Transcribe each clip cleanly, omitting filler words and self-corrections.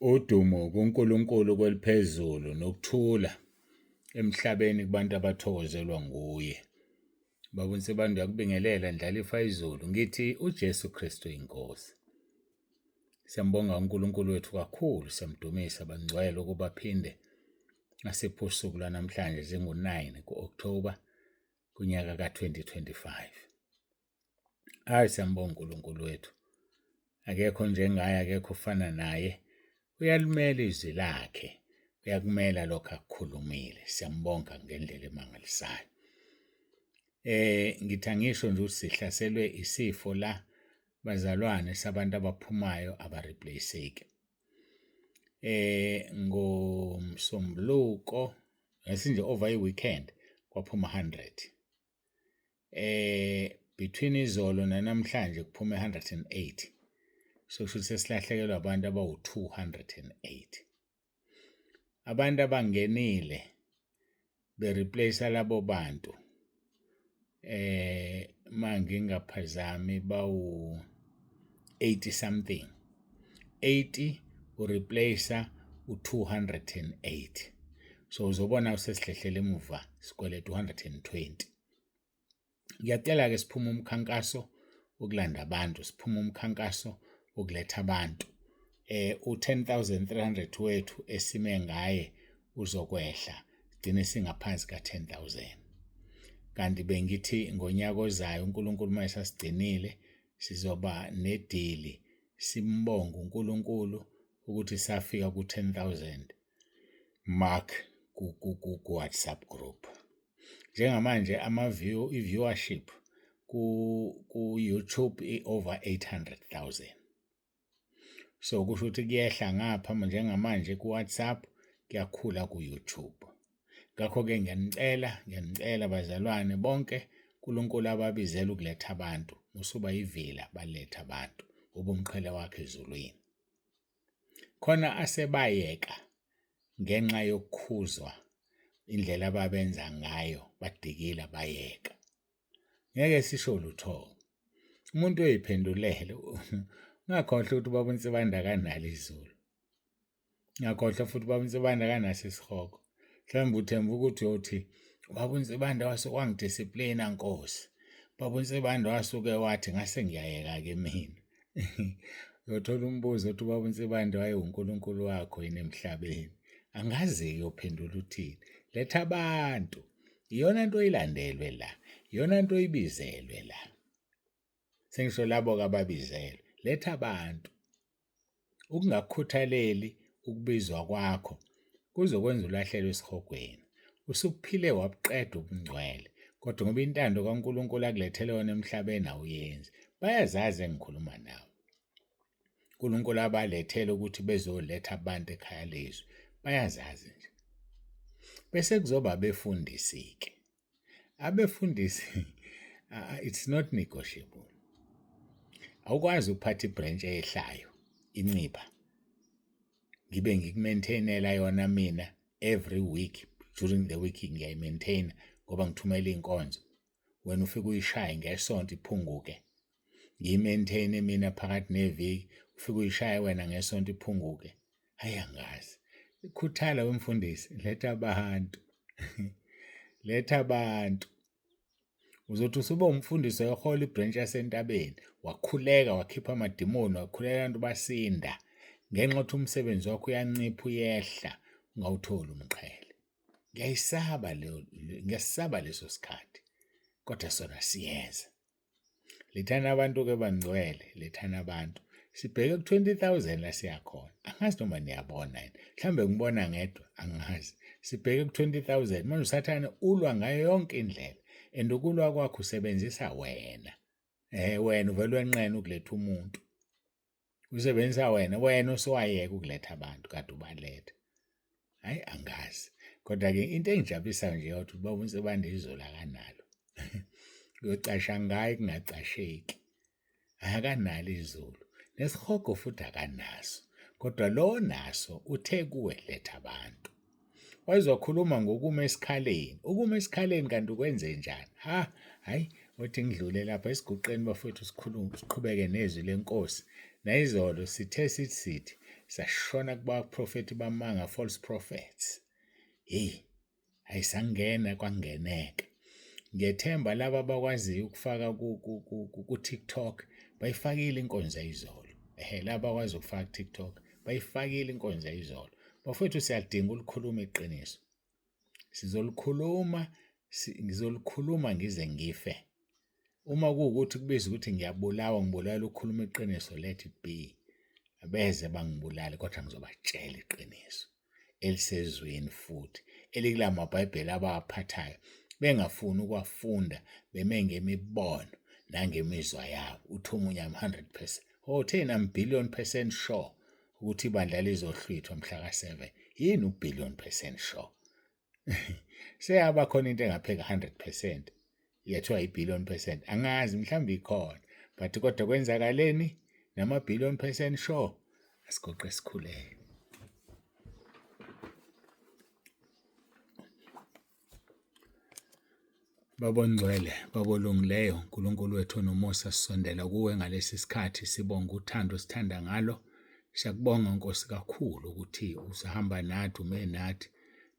Udumo kuNkulunkulu kweliphezulu nokuthula emhlabeni kubantu abathokozelwa nguye. Baba uNsibande uyakubingelela Ndlalifa izulu, ngithi uJesu Kristu inkosi. Siyambonga uNkulunkulu wethu kakhulu, siyamdumisa bangcwele ukuba aphinde asiphe usuku lwanamhlanje zingu-9 ku-October kunyaka ka-2025. Hayi siyambonga uNkulunkulu wethu. Akekho njengaye, akekho ofana naye. Uyalimela izwi lakhe, uyakumela lokho akukhulumile. Siyambonga ngendlela emangalisayo. Ngithi angisho nje ukuthi sihlaselwe isifo la bazalwane sabantu abaphumayo abareplaceeki. NgoMsombuluko ngesinje over i-weekend kwaphuma 100. Between izolo nanamhlanje kuphume 108. So kusho ukuthi sesilahlekelwa abantu abawu-208. Abantu abangenile bereplace labo bantu mangingaphazami bawu 80 something 80 ureplace u208, so uzobona usesihlehlela emuva sikweleta u120. Ngiyacela-ke siphume umkhankaso wokulanda abantu, siphume umkhankaso wokuletha abantu. U-10,300 wethu esime ngaye uzokwehla, sigcine singaphansi ka-10,000. Kanti bengithi ngonyaka ozayo uNkulunkulu uma esasigcinile sizoba nedili simbonge uNkulunkulu ukuthi safika ku-10,000 mark ku-WhatsApp group. Njengamanje ama-view, i-viewership ku-YouTube i-over 800,000. So kusho ukuthi kuyehla ngapha njengamanje ku-WhatsApp, kuyakhula ku-YouTube. Ngakho-ke ngiyanicela, ngiyanicela bazalwane bonke uNkulunkulu ababizela ukuletha abantu, musuba yivila balethe abantu, ube umqhele wakhe ezulwini. Khona asebayeka ngenxa yokukhuzwa indlela ababenza ngayo badikila bayeka. Ngeke sisho lutho. Umuntu uyiphendulele. Ungakhohlwa ukuthi ubaba uNsibande akanalo izulu. Ungakhohlwa futhi ubaba uNsibande akanaso isihogo. Mhlawumbe uthemba ukuthi uyothi ubaba uNsibande wasuke wangidisiplina Nkosi. Ubaba uNsibande wasuke wathi ngase ngiyayeka-ke mina. Uyothola umbuzo othi ubaba uNsibande wayewuNkulunkulu wakho yini emhlabeni. Angazi-ke uyophendula uthini. Letha abantu. Iyona nto oyilandelwe la. Iyona nto oyibizelwe la. Sengisho labo-ke ababizelwe. Letha abantu. Ukungakukhuthaleli ukubizwa kwakho kuzokwenza ulahlelwe esihogweni. Usuphile wabuqeda ubungcwele, kodwa ngoba intando kaNkulunkulu akulethele yona emhlabeni awuyenzi. Bayazazi engikhuluma nabo. uNkulunkulu abalethele ukuthi bezoletha abantu ekhaya lezwi. Bayazazi nje. Bese kuzoba abefundisi-ke. Abefundisi it's not negotiable. Awukwazi ukuphatha ibranch eyehlayo incipha. Ngibe ngikumaintainela yona mina every week during the week ngiyayimaintaina ngoba ngithumela iy'nkonzo. Wena ufike uyishaye ngesonto iphunguke. Ngiyimaintaine mina phakathi neviki ufike uyishaye wena ngesonto iphunguke. Hayi angazi. Khuthala wemfundisi, letha abantu. Letha abantu. Uzothi usuba umfundisi oyohola ibranch yasentabeni, wakhuleka wakhipha amadimoni, wakhuleka abantu basinda. Ngenxa yokuthi umsebenzi wakho uyancipha uyehla, ungawutholi umqhele. Ngiyayisaba leyo, ngiyasaba leso sikhathi. Kodwa sona siyeza. Lethani abantu-ke bangcwele, lethani abantu. Sibheke ku-20,000 la siyakhona. Angazi noma niyabona yini. Mhlawumbe ngibona ngedwa, angazi. Sibheke ku-20,000. Manje uSathane ulwa ngayo yonke indlela. And ukulwa kwakhe usebenzisa wena. Wena uvele wenqena ukuletha umuntu. Usebenzisa wena, wena osowayeka ukuletha abantu kade ubaletha. Hayi angazi. Kodwa-ke into engijabulisayo nje yodwa ubaba uNsibande izolo akanalo. Uyocasha ngaye kungacasheki. Akanalo izulu. Nesihogo futhi akanaso. Kodwa lo onaso uthe kuwe letha abantu. Wayezokhuluma ngokuma esikhaleni. Ukuma esikhaleni kanti ukwenze njani? Ha, hayi, othi ngidlule lapha esiguqeni bafowethu sikhulume siqhubeke nezwi lenkosi. Nayizolo sithe sithi sithi Sashona kubaprofethi bamanga, false prophets. Hey, ayisangena kwangeneka. Ngiyethemba laba abakwaziyo ukufaka ku-TikTok bayifakile inkonzo yayizolo. Ehhe, laba abakwazi ukufaka ku-TikTok bayifakile inkonzo yayizolo. Bafowethu, siyalidinga ukulikhuluma iqiniso. Sizolikhuluma, ngizolikhuluma ngize ngife. Uma kuwukuthi kubiza ukuthi ngiyabulawa, ngibulawela ukukhuluma iqiniso, let it be. Abeze bangibulale, kodwa ngizobatshela iqiniso elisezweni futhi elikula maBhayibheli abawaphathayo bengafuni ukuwafunda, beme ngemibono nangemizwa yabo. Uthi omunye, I'm 100%, oh, utheni, I'm billion percent sure ukuthi ibandla lizohlwithwa mhla ka-7. Yini u-billion percent sure? Seyaba khona into engapheka 100%, yathiwa i-billion percent. Angazi, mhlawumbe ikhona, but kodwa kwenzakaleni nama-billion percent sure? Asigoqe sikhuleke. Baba ongcwele, Baba olungileyo, Nkulunkulu wethu onomusa, sisondela kuwe ngalesi sikhathi, sibonga uthando osithanda ngalo. Siyakubonga Nkosi kakhulu ukuthi usahamba nathi, ume nathi.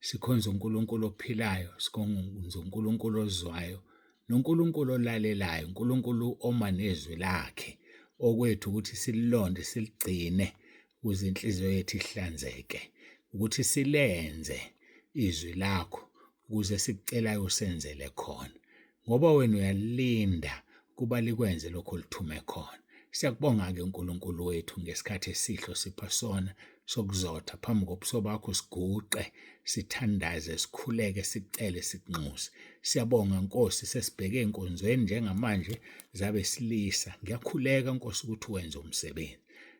Sikhonza uNkulunkulu ophilayo, sikhonza uNkulunkulu ozwayo, noNkulunkulu olalelayo, uNkulunkulu oma nezwi lakhe. Okwethu ukuthi sililonde, siligcine ukuze inhliziyo yethu ihlanzeke, ukuthi silenze izwi lakho ukuze sikucelayo usenzele khona, ngoba wena uyalinda kuba likwenze lokho olithume khona. Siyakubonga-ke uNkulunkulu wethu ngesikhathi esihle osipha sona sokuzotha phambi kobuso bakho, siguqe, sithandaze, sikhuleke, sikucele, sikunxuse. Siyabonga Nkosi, sesibheke enkonzweni njengamanje zabesilisa. Ngiyakhuleka Nkosi ukuthi wenze umsebenzi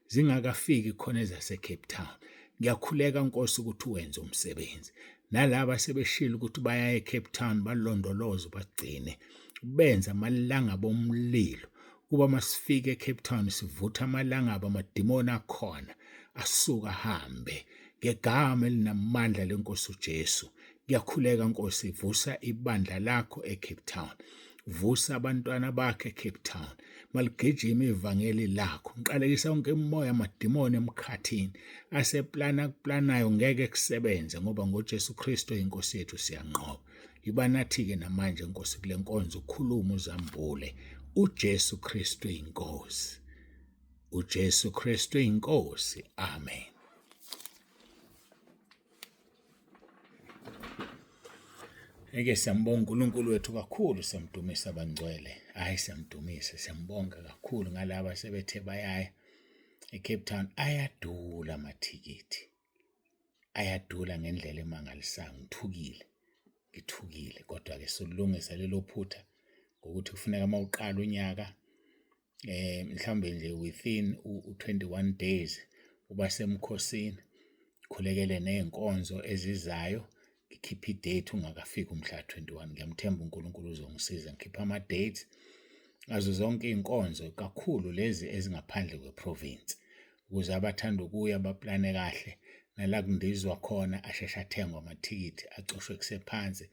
zingakafiki khona ezase-Cape Town. Ngiyakhuleka Nkosi ukuthi wenze umsebenzi nalaba sebeshilo ukuthi baya eCape Town, balondoloze, bagcine, benze amalangabo omlilo, kuba masifike eCape Town sivutha amalangabo, amadimoni akhona asuka ahambe ngegama elinamandla lenkosi uJesu. Ngiyakhuleka Nkosi, vusa ibandla lakho eCape Town, vusa abantwana bakhe eCape Town, maligijima ivangeli lakho. Ngiqalekisa yonke imimoya, amadimoni emkhathini aseplana kuplanayo, ngeke kusebenze ngoba ngoJesu Kristu inkosi yethu siyanqoba. Iba nathi-ke namanje Nkosi kule nkonzo, ukhulume, uzambule. uJesu Kristu inkosi, uJesu Kristu inkosi. Amen. Eke siyambonga uNkulunkulu wethu kakhulu, siyamdumisa abangcwele. Hayi, siyamdumisa, siyambonga kakhulu ngalaba sebethe bayaya eCape Town. Ayadula amathikithi, ayadula ngendlela emangalisayo. Ngithukile, ngithukile, kodwa-ke solungisa lelo phutha ngokuthi kufuneka uma uqala unyaka mhlawumbe nje within u-21 days uba semkhosini, khulekele ney'nkonzo ezizayo, ngikhiphe i-date ungakafiki umhla 21. Ngiyamthemba uNkulunkulu uzongisiza ngikhiphe ama-dates azo zonke iy'nkonzo, kakhulu lezi ezingaphandle kwe-province, ukuze abathanda ukuya baplane kahle, nala kundizwa khona asheshe athengwe amathikithi, acoshwe kusephansi,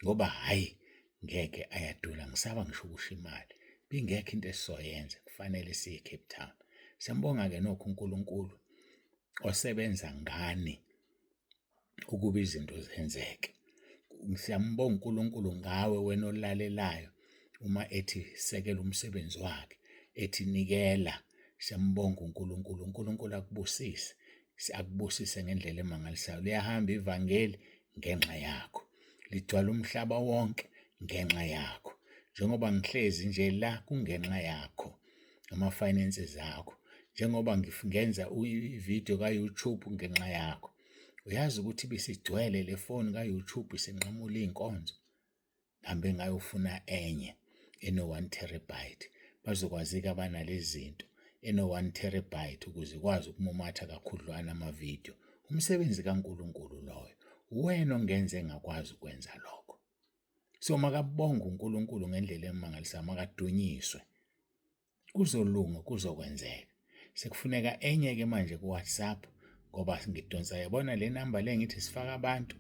ngoba hhayi ngeke, ayadula. Ngisaba ngisho ukusho imali. Bingekho into esizoyenza, kufanele siye eCape Town. Siyambonga-ke nokho uNkulunkulu osebenza ngani ukuba izinto zenzeke. Siyambonga uNkulunkulu ngawe wena olalelayo uma ethi sekela umsebenzi wakhe, ethi nikela. Siyambonga uNkulunkulu, uNkulunkulu akubusise, akubusise ngendlela emangalisayo. Liyahamba ivangeli ngenxa yakho, ligcwala umhlaba wonke ngenxa yakho. Njengoba ngihlezi nje la kungenxa yakho, ama-finances akho. Njengoba ngenza ividiyo ka-YouTube ngenxa yakho. Uyazi ukuthi ibisigcwele le foni ka-YouTube isinqamula iy'nkonzo. Ngihambe ngayofuna enye eno-1 terabyte. Bazokwazi-ke abanalezi zinto, eno-1 terabyte ukuze ikwazi ukumumatha kakhudlwana amavidiyo. Umsebenzi kaNkulunkulu loyo. Uwena ongenze ngakwazi ukwenza lokho. So makabonge uNkulunkulu ngendlela emangalisayo, makadunyiswe. Kuzolunga, kuzokwenzeka. Sekufuneka enye-ke manje ku-WhatsApp ngoba ngidonsa, yabona le namba le ngithi sifaka abantu,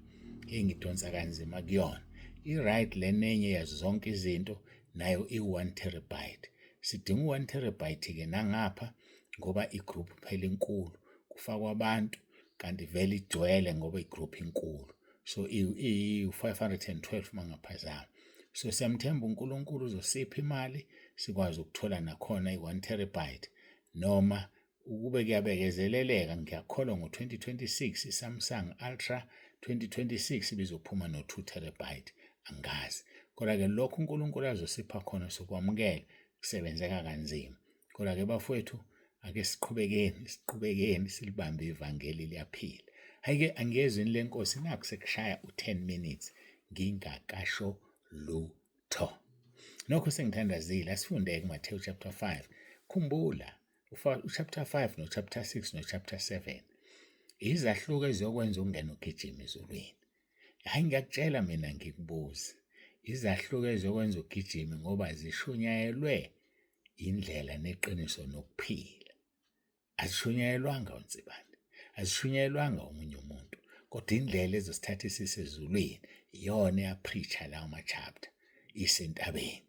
hey, ngidonsa kanzima kuyona. I-right le nenye yazo zonke izinto nayo iwu-1 terabyte. Sidinga u-1 terabyte-ke nangapha ngoba i-group phela inkulu. Kufakwa abantu kanti vele igcwele ngoba igroup inkulu. So iyi-512 uma ngingaphazami. So siyamthemba uNkulunkulu uzosipha imali sikwazi ukuthola nakhona i-1 terabyte noma ukube kuyabekezeleleka ngiyakholwa ngo-2026 i-Samsung Ultra 2026 ibizophuma no-2 terabyte angazi. Kodwa-ke lokhu uNkulunkulu azosipha khona sokwamukela kusebenzeka kanzima. Kodwa-ke bafowethu ake siqhubekeni siqhubekeni silibambe ivangeli liyaphila. Hhayi-ke angiyezwini lenkosi nakhu sekushaya u-10 minutes ngingakasho lutho. Nokho sengithandazile asifunde kuMathewu chapter 5. Khumbula uchapter 5 nochapter 6 nochapter 7 izahluko eziyokwenza ungene ugijima ezulwini. Hhayi ngiyakutshela mina ngikubuze izahluko eziyokwenza ugijime ngoba zishunyayelwe indlela neqiniso nokuphila. Azishunyayelwanga uNsibande, azishunyayelwanga omunye umuntu, kodwa indlela ezosithatha isise ezulwini iyona eyapreacha lawo ma-chapter isentabeni.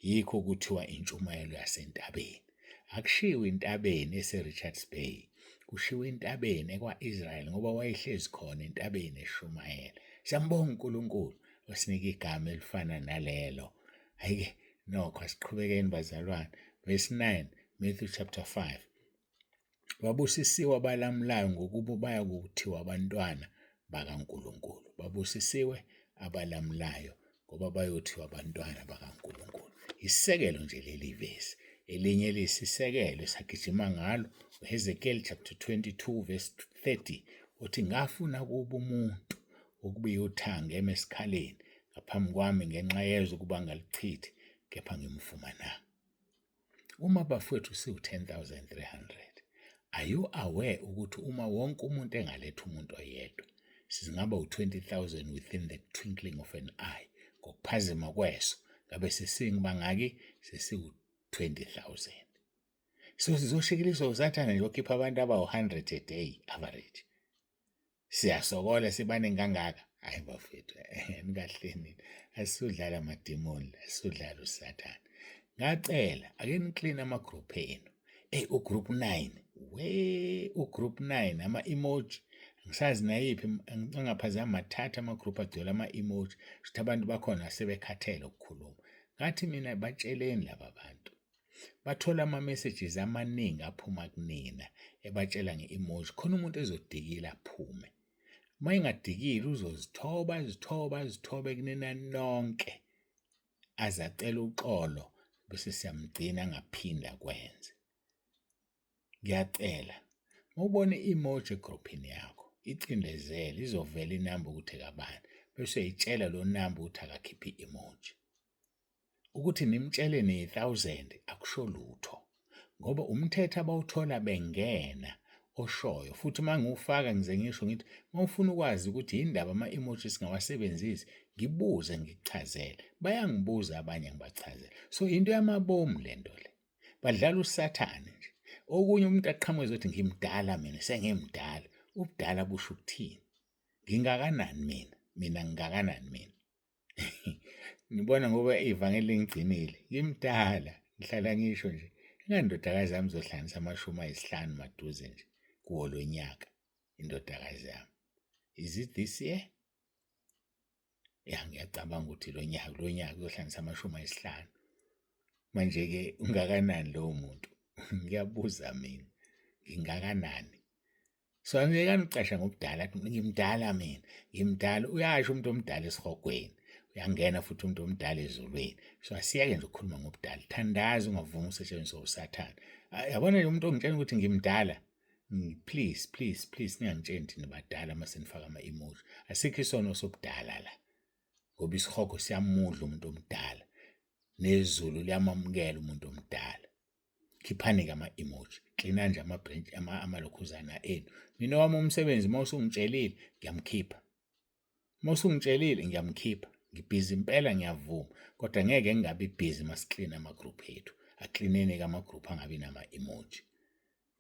Yikho kuthiwa intshumayelo yasentabeni. Akushiwo intabeni ese-Richards Bay, kushiwo intabeni ekwa-Israel ngoba wayehlezi khona entabeni eshumayela. Siyambonga uNkulunkulu osinika igama elifana nalelo. Hhayi-ke nokho asiqhubekeni bazalwane. Verse 9, Matthew chapter 5. Babusisiwe abalamulayo ngokuba bayakuthiwa abantwana bakaNkulunkulu. Babusisiwe abalamulayo ngoba bayothiwa abantwana bakaNkulunkulu. Isisekelo nje leli vesi. Elinye eliyisisekelo esagijima ngalo uHezekiel chapter 22 verse 30 uthi ngafuna kuba umuntu ukubiya uthango eme esikhaleni ngaphambi kwami ngenxa yezwe ukuba ngalichithi kepha ngimfumananga. Uma bafowethu siwu-10,300, are you aware ukuthi uma wonke umuntu engaletha umuntu oyedwa, singaba u-20,000 within the twinkling of an eye, ngokuphazima kweso, ngabe sesingibangaki? Sesiwu-20,000. So sizoshikiliswa uSathane nje okhipha abantu abawu-100 a day average. Siyasokola sibaningi kangaka. Hayi bafethu, nikahleni. Asisudlala amadimoni, asisudlala uSathane. Ngacela ake nikline ama-group enu. Eyi ugroup 9, we ugroup 9 ama-emoji ngisazi nayiphi angaphazami mathatha ama-group agcwele ama-emoji shuthi abantu bakhona sebekhathele ukukhuluma. Ngathi mina batsheleni laba bantu. Bathola ama-messages amaningi aphuma kunina ebatshela nge-emoji khona umuntu ezodikila aphume. Uma engadikile uzozithoba azithobe azithobe kunina nonke aze acele uxolo bese siyamgcina angaphinde akwenze. Ngiyacela uma ubona i-emoji egruphini yakho icindezele izovela inamba ukuthi ekabani bese uyayitshela lo namba ukuthi akakhiphe i-emoji. Ukuthi nimtshele niyi-thousand akusho lutho ngoba umthetho abawuthola bengena oshoyo futhi uma ngiwufaka ngize ngisho ngithi uma ufuna ukwazi ukuthi yindaba ama-emoji singawasebenzisi ngibuze ngikuchazele. Bayangibuza abanye ngibachazele. So into yamabomu le nto le. Badlala uSathane nje. Okunye umuntu aqhamuke ezothi ngimdala mina sengimdala. Ubudala busho ukuthini? Ngingakanani mina? Mina ngingakanani mina? Ngibona ngoba ivangeli lingigcinile. Ngimdala, ngihlala ngisho nje. Ingandodakazi yami izohlanganisa 50 maduze nje kuwo lo nyaka. Indodakazi yami. Is it this year? Ya ngiyacabanga ukuthi lo nyaka lo nyaka uzohlanganisa 50. Manje-ke ungakanani lowo muntu? Ngiyabuza mina, ngingakanani? So angiyekani ukucasha ngobudala athi ngimdala mina, ngimdala. Uyasho umuntu omdala esihogweni, uyangena futhi umuntu omdala ezulwini. So asiyeke nje ukukhuluma ngobudala. Thandaza ungavumi usetshenziswe uSathane. Yabona nje umuntu ongitshela ukuthi ngimdala, please please please ningangitsheli ukuthi nibadala uma senifaka ama-emoji. Asikho isono sobudala la ngoba isihogo siyamudla umuntu omdala nezulu liyamamukela umuntu omdala. Khiphani-ke ama-emoji, klinani nje ama-branch amalokhuzana enu. Mina owami umsebenzi uma usungitshelile ngiyamkhipha. Uma usungitshelile ngiyamkhipha. Ngibhizi impela ngiyavuma kodwa ngeke ngingabi bhizi uma siklina ama-group ethu. Aklineni-ke ama-group angabi nama-emoji.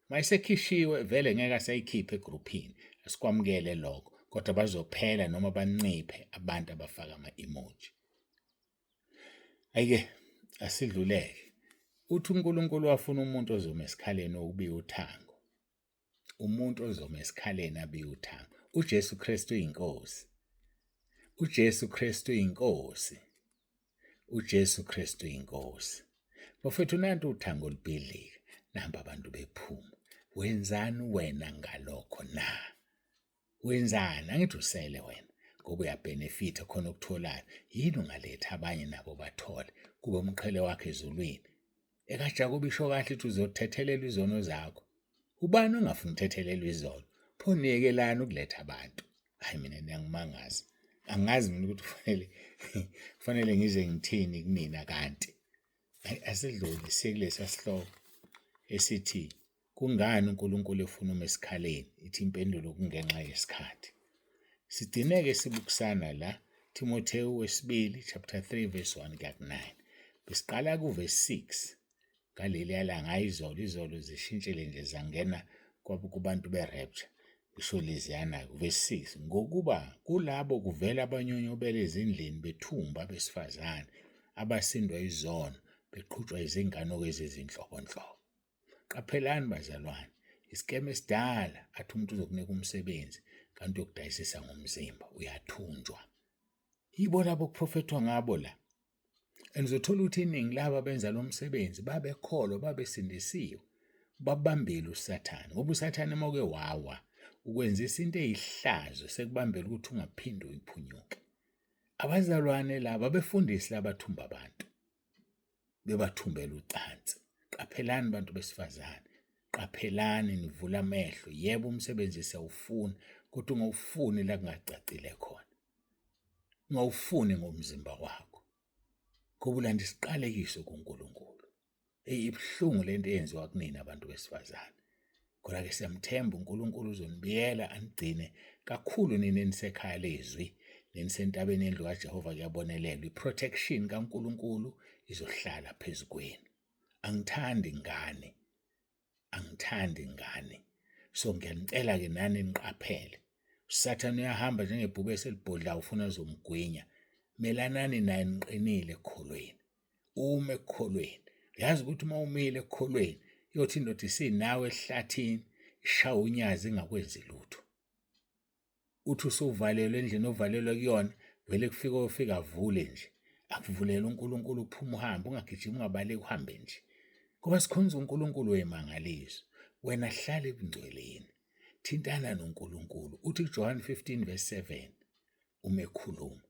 Uma esekhishiwe vele ngeke asayikhiphe egruphini, asikwamukele lokho kodwa bazophela noma banciphe abantu abafaka ama-emoji. Ayike asidluleke. Uthi uNkulunkulu wafuna umuntu ozoma esikhaleni okubiya uthango. Umuntu ozoma esikhaleni abiye uthango. UJesu Kristu uyinkosi. UJesu Kristu uyinkosi. UJesu Kristu uyinkosi. Bafethu nantu uthango lubhidlika, namba abantu bephuma. Wenzani wena ngalokho na? Wenzani? Angithi usele wena ngoba uyabhenefitha khona okutholayo. Yini ungaletha abanye nabo bathole kube umqhele wakhe ezulwini. EkaJakobe isho kahle ukuthi uzothethelelwa izono zakho. Ubani ongafuni ukuthethelelwa izono? Pho niyekelani ukuletha abantu? Hayi mina niyangimangaza. Angazi mina ukuthi kufanele kufanele ngize ngithini kunina kanti. Hayi asidlule siye kulesa sihloko esithi kungani uNkulunkulu efuna ume esikhaleni? Ithi impendulo kungenxa yesikhathi. Sigcine-ke sibukisana la Timothewu wesibili chapter 3 verse 1 kuya ku-9. Besiqala kuvesi 6 ngaleliya langa, hhayi izolo, izolo zishintshile nje zangena kubantu be-rapture. Ngisho leziyana-ke verse 6, ngokuba kulabo kuvela abanyonyobela ezindlini bethumba abesifazane abasindwa izono beqhutshwa izinkanuko ezizinhlobonhlobo. Qaphelani bazalwane, isikeme esidala athi umuntu uzokunika umsebenzi kanti uyokudayisisa ngomzimba, uyathunjwa. Yibo labo kuprofethwa ngabo la. And uzothola ukuthi iningi laba benza lo msebenzi babekholwa, babesindisiwe, babambile uSathane. Ngoba uSathane uma uke wawa ukwenzisa into eyihlazo sekubambela ukuthi ungaphinde uyiphunyuke. Abazalwane laba abefundisi labathumba abantu. Bebathumbela ucansi. Qaphelani bantu besifazane, qaphelani nivule amehlo. Yebo umsebenzi siyawufuna, kodwa ungawufuni la kungacacile khona. Ungawufuni ngomzimba wakho. Ngoba ulanda isiqalekiso kuNkulunkulu. Eyi ibuhlungu lento eyenziwa kunina abantu besifazane. Kodwa-ke siyamthemba uNkulunkulu uzonibiyela anigcine kakhulu nina enisekhaya lezwi nenisentabeni yendlu kaJehova kuyabonelelwa. I-protection kaNkulunkulu izohlala phezu kwenu. Angithandi ngane, angithandi ngane. So ngiyanicela-ke nani niqaphele. USathane uyahamba njengebhubesi elibhodlayo ufuna azomgwinya. Melanani naye niqinile ekukholweni. Ume ekukholweni. Uyazi ukuthi uma umile ekukholweni, iyothi indoda isinawe ehlathini, ishawe unyazi ingakwenzi lutho. Uthi usuvalelwe endlini ovalelwe kuyona, vele kufike ofika avule nje. Akuvulele uNkulunkulu uphume uhambe, ungagijimi ungabaleki uhambe nje. Ngoba sikhonza uNkulunkulu wemangaliso. Wena hlala ebungcweleni. Thintana noNkulunkulu. Uthi kuJohane 15 verse 7 uma ekhuluma,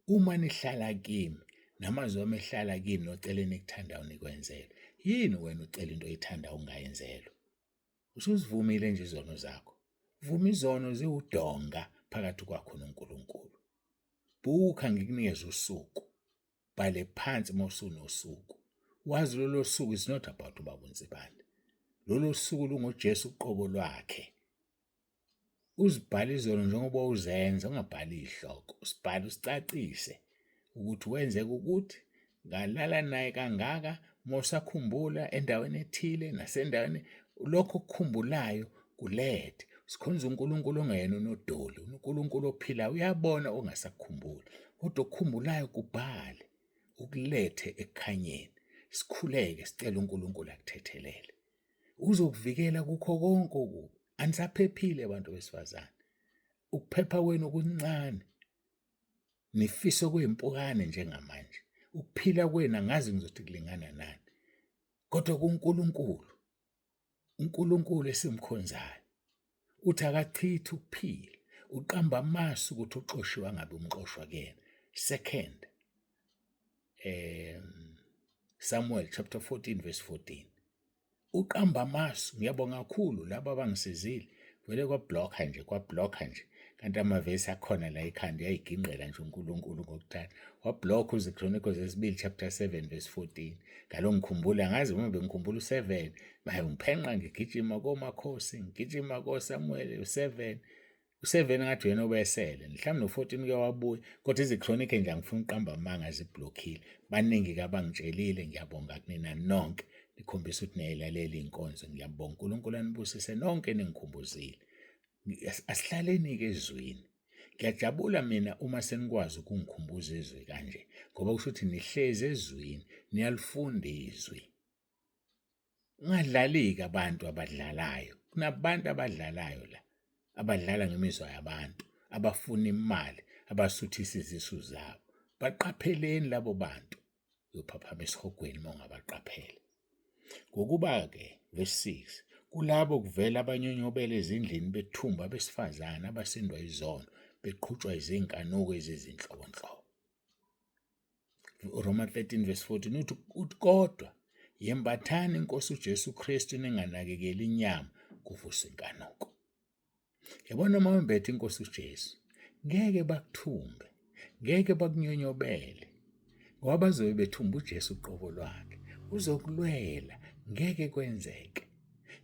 uma nihlala kimi namazwi ami ehlala kini nocela enikuthandayo nikwenzelwe. Yini wena ucela into oyithandayo ungayenzelwa? Usuzivumile nje izono zakho. Vuma izono ziwudonga phakathi kwakho noNkulunkulu. Bukha ngikunikeze usuku. Bhale phansi uma usunosuku. Wazi lolo suku is not about ubaba uNsibande. Lolo suku lungoJesu uqobo lwakhe. Uzibhale izono njengoba uzenza, ungabhali izihloko. Usibhale usicacise ukuthi wenzeka ukuthi ngalala naye kangaka, uma usakhumbula endaweni ethile nasendaweni lokho okukhumbulayo kulethe. Sikhonza uNkulunkulu ongeyena unodoli, uNkulunkulu ophilayo, uyabona ongasakukhumbuli, kodwa okukhumbulayo kubhale, ukulethe ekukhanyeni. Sikhuleke sicele uNkulunkulu akuthethelele. Uzokuvikela kukho konke okubi. Anisaphephile abantu besifazane. Ukuphepha kwenu kuncane. Nifisa okuyimpukane njengamanje. Ukuphila kwenu angazi ngizothi kulingana nani. Kodwa kuNkulunkulu, uNkulunkulu esimkhonzayo uthi akachithi ukuphila. Uqamba amasu ukuthi uxoshiwe angabe umxoshwa kuyena. Second, Samuel chapter 14 verse 14. Uqamba amasu, ngiyabonga kakhulu laba abangisizile. Vele kwablocka nje, kwablocka nje. Kanti amavesi akhona la ekhanda uyayigingqela nje uNkulunkulu ngokuthanda. Wablocka uZichronicles esibili chapter 7 verse 14. Ngalo ngikhumbula ngazi uma bengikhumbula u7, baye ngiphenqa ngigijima komakhosi, ngigijima koSamuel u7. U-7 ngathi uyena obesele mhlawumbe no-14 uke wabuya kodwa izikronike nje angifuni ukuqamba amanga ziblokhile. Baningi-ke abangitshelile, ngiyabonga kunina nonke nikhombisa ukuthi niyayilalela iy'nkonzo. Ngiyabonga uNkulunkulu anibusise nonke ningikhumbuzile. Asihlaleni-ke ezwini. Ngiyajabula mina uma senikwazi ukungikhumbuza izwi kanje ngoba kusho ukuthi nihlezi ezwini, niyalifunda izwi. Ungadlali-ke abantu abadlalayo. Kunabantu abadlalayo la, abadlala ngemizwa yabantu, abafuna imali, abasuthisa izisu zabo. Baqapheleni labo bantu, uyophaphama esihogweni uma ungabaqaphela. Ngokuba-ke, verse 6, kulabo kuvela abanyonyobela ezindlini bethumba abesifazane abasindwa izono, beqhutshwa izinkanuko ezizinhlobonhlobo. Roma 13 verse 14 uthi, uthi kodwa yembathani inkosi uJesu Kristu ninganakekeli inyama kuvusa inkanuko. Yabona uma wembethe inkosi uJesu ngeke bakuthumbe, ngeke bakunyonyobele ngoba bazobe bethumba uJesu uqobo lwakhe. Uzokulwela, ngeke kwenzeke.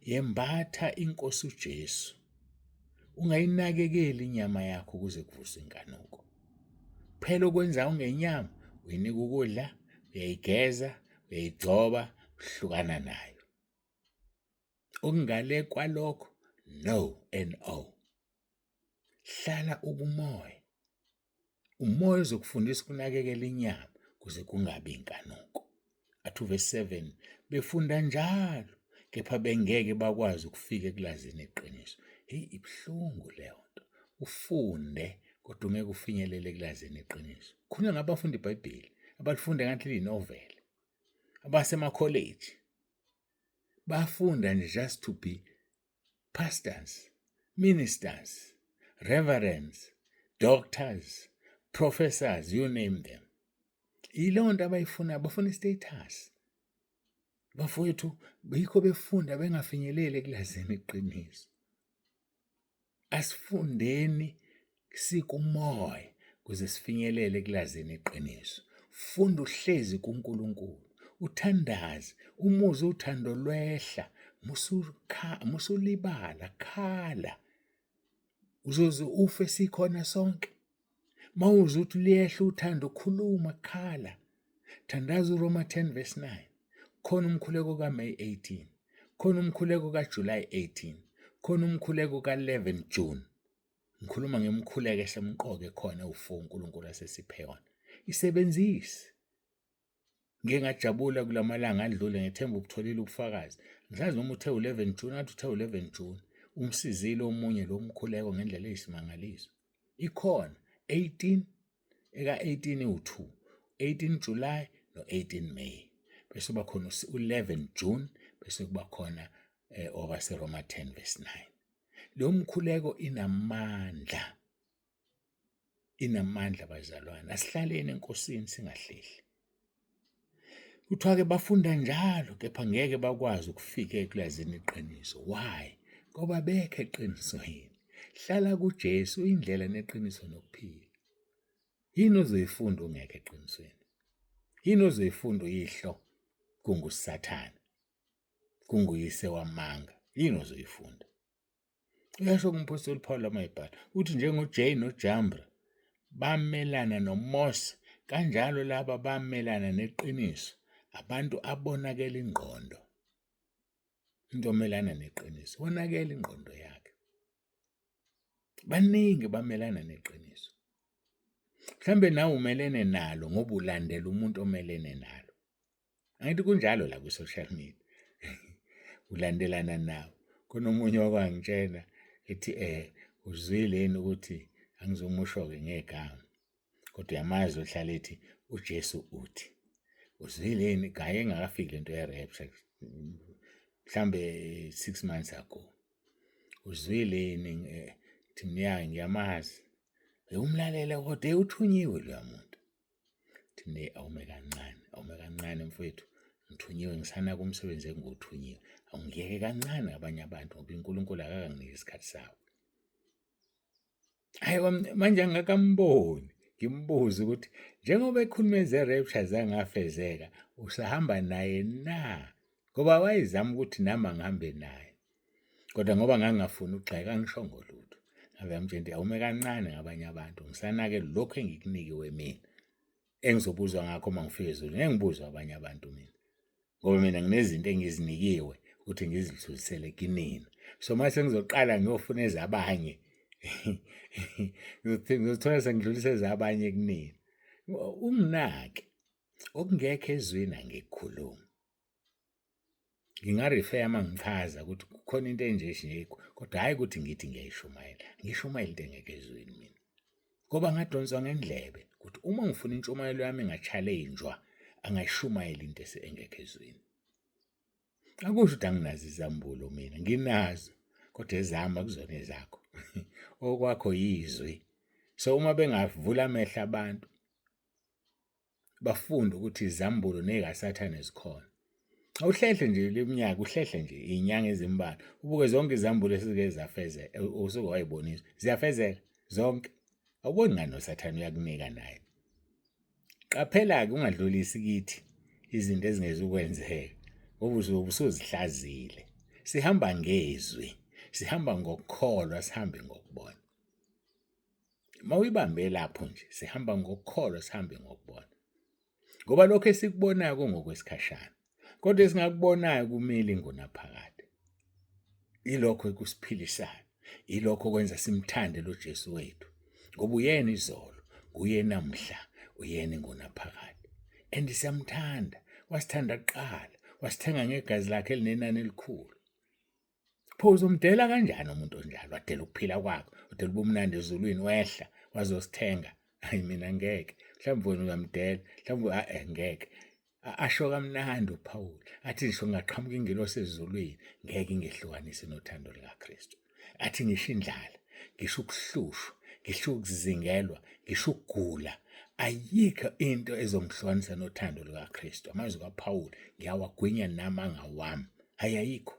Yembatha inkosi uJesu. Ungayinakekeli inyama yakho kuze kuvuse inkanuko. Phela okwenza ungenyama uyinika ukudla, uyayigeza, uyayigcoba, uhlukana nayo. Okungale kwalokho no no. Hlala ukumoya. Umoya uzokufundisa ukunakekela inyama kuze kungabi inkanuko. Athi uvesi 7 befunda njalo kepha bengeke bakwazi ukufika ekulazini iqiniso. Hey ibuhlungu leyo nto. Ufunde kodwa ungeke ufinyelele ekulazini iqiniso. Khona ngabafunda iBhayibheli abalifunda ngathi liyinoveli. Abasemakholeji bafunda nje just to be pastors, ministers, reverends, doctors, professors, you name them. Yileyo nto abayifunayo, bafuna i-status. Bafowethu, yikho befunda bengafinyeleli ekulazini iqiniso. Asifundeni sikumoya kuze sifinyelele ekulazini iqiniso. Funda uhlezi kuNkulunkulu, uthandaze, umuzwe uthando lwehla, musulibala, khala. Uzoze ufe sikhona sonke. Mawuzwa ukuthi liyehla uthando, khuluma, khala. Thandaza uRoma 10 verse 9. Khona umkhuleko kaMay 18. Khona umkhuleko kaJuly 18. Khona umkhuleko ka-11 June. Ngikhuluma ngemkhuleko esemqoka ekhona ewu-4 uNkulunkulu asesiphe yona. Isebenzise. Ngike ngajabula kula malanga adlule ngethemba ubutholile ubufakazi. Ngisazi noma uthe u-11 June, ngathi uthe u-11 June. Umsizile omunye lo mkhuleko ngendlela eyisimangaliso. Ikhona 18 eka-18 iwu-2, 18 July no-18 May. Bese kuba khona u-11 June bese kuba khona eh, owaseRoma 10 verse 9. Lo mkhuleko inamandla. Inamandla bazalwane, asihlaleni eNkosini singahlehli. Kuthiwa-ke bafunda njalo kepha ngeke bakwazi ukufika ekulazini iqiniso. Why? Ngoba bekho eqinisweni. Hlala kuJesu indlela neqiniso nokuphila. Yini ozoyifunda ungekho eqinisweni? Yini ozoyifunda uyihlo kunguSathane, kunguyise wamanga? Yini ozoyifunda? Uyasho kumphostoli Paul uma ebhala uthi njengoJay noJambra bamelana noMose kanjalo laba bamelana neqiniso abantu abonakele ingqondo into omelana neqiniso wonakele ingqondo yakhe baningi bamelana neqiniso mhlambe nawe umelene nalo ngoba ulandela umuntu omelene nalo Angithi kunjalo la kwi-social media. Ulandelana nawo. Khona omunye wakwangitshela ethi uzwile yini ukuthi angizumusho-ke ngegama kodwa uyamazi ohlala ethi uJesu uthi. Uzwile yini gaye engakafiki lento ye-rapture mhlambe 6 months ago. Uzwile yini thi mina ngiyamazi. Umlalele kodwa uthunyiwe loya muntu. Thi awume kancane, awume kancane mfowethu, ngithunyiwe ngisanaka umsebenzi engiwuthunyiwe. Awungiyeke kancane ngabanye abantu ngoba uNkulunkulu akakanginiki isikhathi sawo. Hhayi manje angikakamboni, ngimbuze ukuthi njengoba ekhuluma eze-rapture zangafezeka, usahamba naye na? Ngoba wayezama ukuthi nami angihambe naye. Kodwa ngoba ngangingafuni ukugxeka angishongo lutho. Ngave ngamtshela ukuthi awume kancane ngabanye abantu, ngisanake lokhu engikunikiwe mina. Engizobuzwa ngakho uma ngifika ezulwini, ngeke ngibuzwe abanye abantu mina. Ngoba mina nginezinto engizinikiwe ukuthi ngizidlulisele kinina. So uma sengizoqala ngiyofuna ezabanye, ngizothola sengidlulisa ezabanye kunina. Unginake, okungekho ezwini angikukhulumi. Ngingarifeya uma ngichaza ukuthi kukhona into enje nje, kodwa hhayi ukuthi ngithi ngiyayishumayela. Ngishumayela into engekho ezweni mina. Ngoba ngadonswa ngendlebe ukuthi uma ngifuna intshumayelo yami inga-challenge-wa, angayishumayeli into engekho ezweni. Akusho ukuthi anginazo izambulo mina, nginazo kodwa ezami akuzona ezakho. Okwakho yizwi. So uma bengavula amehlo abantu bafunde ukuthi izambulo ney'kaSathane zikhona. Awuhlehle nje leminyaka, uhlehle nje iy'nyanga ezimbalwa, ubuke zonke izambulo esezike zafezeka, osuke way'boniswa, ziyafezeka zonke. Awuboni ngani noSathane uyakunika naye. Qaphela-ke ungadlulisi kithi izinto ezingezukwenzeka ngoba uzobe usuzihlazile. Sihamba ngezwi, sihamba ngokukholwa, sihambe ngokubona. Uma uyibambe lapho nje, sihamba ngokukholwa, sihambe ngokubona. Ngoba lokho esikubonayo kungokwesikhashana, kodwa esingakubonayo kumile ingunaphakade. Ilokho ekusiphilisayo, ilokho okwenza simthande lo Jesu wethu. Ngoba uyena izolo, nguye namhla, uyena ingunaphakade. And siyamthanda, wasithanda kuqala, wasithenga ngegazi lakhe elinenani elikhulu. Pho uzomdela kanjani umuntu onjalo? Wadela ukuphila kwakhe, wadela ubumnandi ezulwini, wehla wazosithenga. Hayi mina ngeke. Mhlawumbe wena uyamdela, mhlawumbe a ngeke. Asho kamnandi uPawulu, athi ngisho kungaqhamuka ingelosi ezulwini, ngeke ingehlukanise nothando lukaKristu. Athi ngisho indlala, ngisho ukuhlushwa, ngisho ukuzingelwa, ngisho ukugula, ayikho into ezongihlukanisa nothando lukaKristu. Amazwi kaPawulu ngiyawagwinya nami angawami. Hayi ayikho.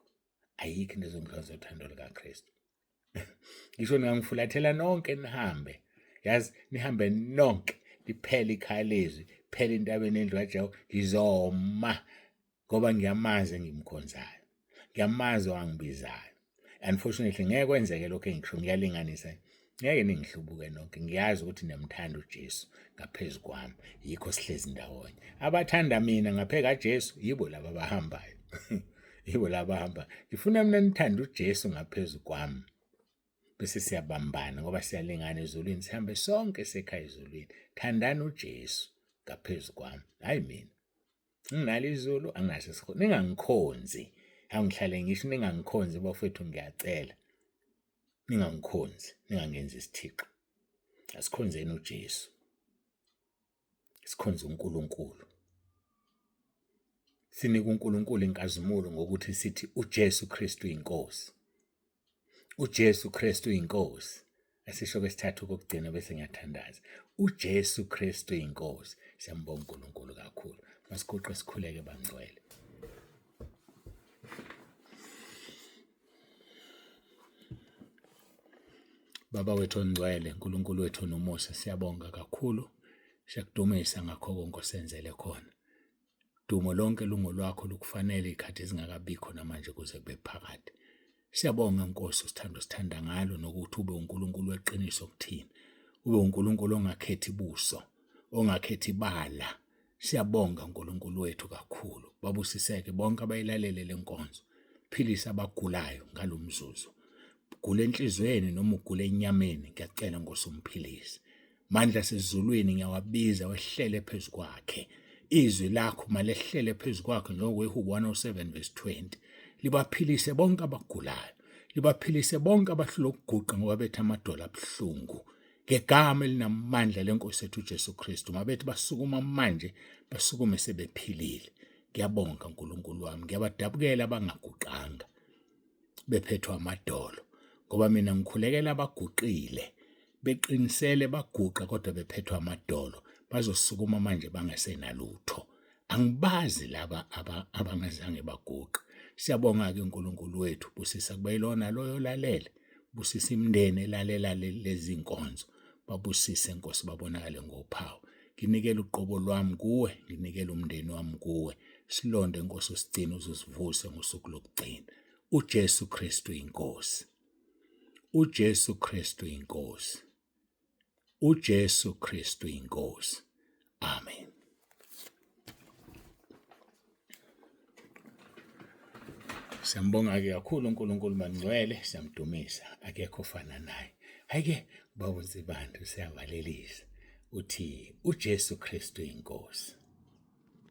Ayikho into ezongihlukanisa nothando lukaKristu. Ngisho ningangifulathela nonke nihambe, yazi nihambe nonke liphele ikhaya lezwi, phele intabeni endlu kaJehova, ngizoma ngoba ngiyamazi engimkhonzayo, ngiyamazi owangibizayo. Unfortunately ngeke kwenzeke lokho engikusho, ngiyalinganisa. Ngeke ningihlubuke nonke, ngiyazi ukuthi niyamthanda uJesu ngaphezu kwami, yikho sihlezi ndawonye. Abathanda mina ngaphe kaJesu yibo laba abahambayo. Yibo laba abahamba. Ngifuna mina nithande uJesu ngaphezu kwami. Bese siyabambana ngoba siyalingana ezulwini, sihambe sonke sekhaya ezulwini. Thandani uJesu ngaphezu kwami, hhayi mina. Nginalo izulu anginaso isikhonzi. Ningangikhonzi. Angihlale ngisho ningangikhonzi bafethu ngiyacela. Ningangikhonzi, ningangenzi isithixo. Asikhonzeni uJesu. Sikhonze uNkulunkulu. Sinike uNkulunkulu inkazimulo ngokuthi sithi uJesu Kristu inkosi. UJesu Kristu inkosi. Asisho kwesithathu kokugcina bese ngiyathandaza. uJesu Kristu inkosi. Siyambonga uNkulunkulu kakhulu. Masiguqe sikhuleke bangcwele. Baba wethu ongcwele, uNkulunkulu wethu onomusa, siyabonga kakhulu. Siyakudumisa ngakho konke osenzele khona. Dumo lonke lungolwakho lukufanele ikhathi ezingakabikho namanje kuze kube phakade. Siyabonga Nkosi usithando sithanda ngalo nokuthi ube uNkulunkulu weqiniso kuthina. Ube uNkulunkulu ongakhethi buso, ongakhethi bala. Siyabonga uNkulunkulu wethu kakhulu. Babusiseke bonke abayilalele lenkonzo. Philisa abagulayo ngalomzuzu. Ugula enhlizweni noma ugula enyameni, ngiyacela Nkosi umphilise. Mandla asezulwini ngiyawabiza wehlele phezu kwakhe. Izwi lakho malehlele phezu kwakhe njengokweHubo 107 verse 20. Libaphilise bonke abagulayo. Libaphilise bonke abahlula ukuguqa ngoba bethi amadolo abuhlungu. Ngegama elinamandla lenkosi yethu uJesu Kristu mabethi basukuma manje basukume sebephilile. Ngiyabonga uNkulunkulu wami, ngiyabadabukela abangaguqanga. Bephethwe amadolo ngoba mina ngikhulekela abaguqile beqinisele baguqa kodwa bephethwe amadolo bazosukuma manje bangasenalutho angibazi laba abangazange baguqe siyabonga ke uNkulunkulu wethu busisa kube yilona loyo lalele busisa imindeni elalela lezi nkonzo babusise Nkosi babonakale ngophawu nginikela uqobo lwami kuwe nginikela umndeni wami kuwe silonde Nkosi usigcine uzosivuse ngosuku lokugcina uJesu Kristu inkosi uJesu Kristu inkosi uJesu Kristu inkosi amen Siyambonga-ke kakhulu uNkulunkulu bangcwele, siyamdumisa, akekho ofana naye. Hhayi-ke ubaba uNsibande useyavalelisa, uthi uJesu Kristu inkosi.